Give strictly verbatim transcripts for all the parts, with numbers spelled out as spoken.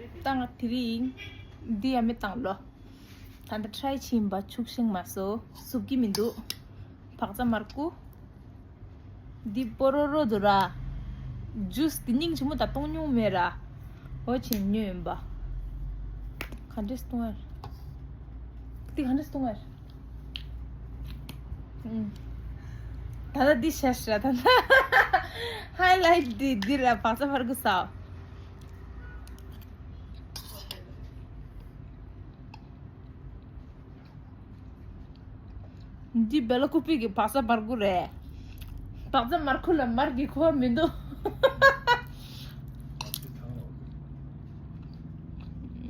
ད་ང་དེ་རིང་འདི་ཡ་མི་བཏང་ལོ། ད་ལྟ་ཁྲའི་ཕྱིན་པ་ཆུག་ཤིང་མ་སོ་སུབ་ཀྱི་མི་འདུག་བག་ཚ་མར་ཀུ། འདི་པོ་རོ་རོ་འདུག་ར། ཇུས་འདི་སྙིང་རྗེ་མོ་ད་གཏོང་མྱོང་མེད་ར། འོ་ཆེན་ཉོས་ཡིན་པ། ག་འདྲས་གཏོང་ཡར། འདི་ག་འདྲས་གཏོང་ཡར། ད་ལྟ་འདི་ཤ་ཤ་ད་ལྟ་ཧའི་ལའིཊ་འདི་འདི་ར་བག་ཚ་མར་ཀུ་ཟ། འདི་བེ་ལ་ཀུ་པི་གི་བག་ཚ་མར་ཀུ་རེད། བག་ཚ་མར་ཀུ་ལ་མར་གི་ཁུ་བ་མི་འདུག་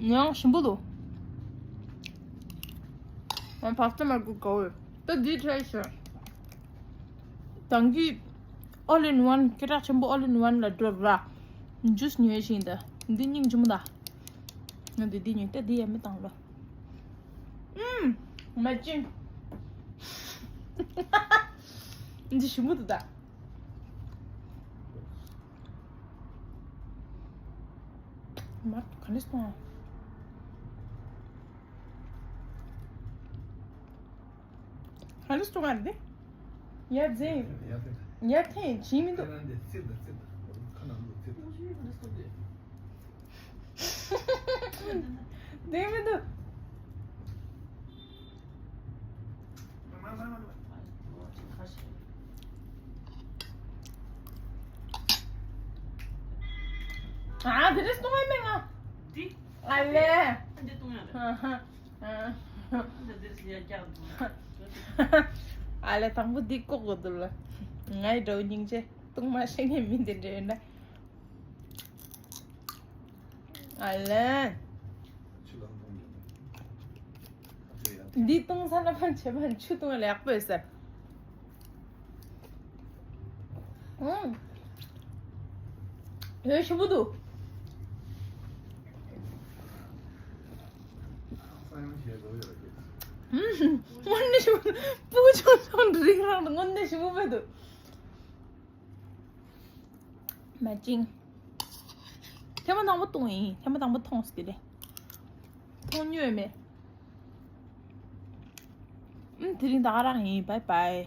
ཡང་ཞིམ་པོ་འདུག་ང་བག་ཚ་མར་ཀུ་དགའ་བོ་ཡོད། ད་འདི་ཁྲའི་ཤོར། དང་གི་all in one སྐད་གྲགས་ཆེན་པོ་all in one ལ་འགྲོ་ར། ཇུས་ཉོས་ཤིང་ད། འདི་སྙིང་རྗེ་མོ་ད། ང་འདི་འདི་ཉོས་ད་འདི་ཡ་མི་བཏང་ལོ། ཨུམ། མ་ཅིན། འདི་ཞིམ་པོ་འདུག་ད། མར་ག་ནས་སོང་། ག་ནས་སོང་ཨ་འདི། ཡ་ཛེ། ཡ་ཐེན་བྱིན་མི་འདུག་བདེ་མི་འདུག་ཨ་དེ་རེས་གཏོང་ཡ་མེད་ང་། འདི། ཨ་ལེ། འདི་གཏོང་ཡ་རེད། ཨ་ཧ། ཨ། འདི་འདི་ཡ་རྒྱག་འདུག་ཨ་ལེ་དང་པོ་འདི་ལྐོག་གོ་འདུག་ལ། ང་ཡི་འགྲོ་སྙིང་རྗེ་གཏོང་མ་ཤེས་མཁན་མི་འདི་འདྲ་ཡོད་ན། ཨ་ལན། འདི་བཏུང་ས་ན་ཕན་ཆེ་ཕན་ཆུ་བཏུང་ལ་ཡག་པོ་ཡོད་ས། ཨུམ། ཡོད་ཞིམ་པོ་འདུག་ཨུམ། དངོས་གནས་ཞིམ་པོ། སྤུ་གུ་ཆུང་ཆུང་འདྲ་རིགས་རང་དངོས་གནས་ཞིམ་པོ་མེད་འདུག་མ་ཅིང་། ཐེངས་མ་དང་པོ་བཏུང་ཡིན། ཐེངས་མ་དང་པོ་མཐོང་སྲིད་དེ་རེད། མཐོང་མྱོང་ཡོད་མེད། ཨུམ། དེ་རིང་ད་ག་རང་ཡིན། བའི་བའི།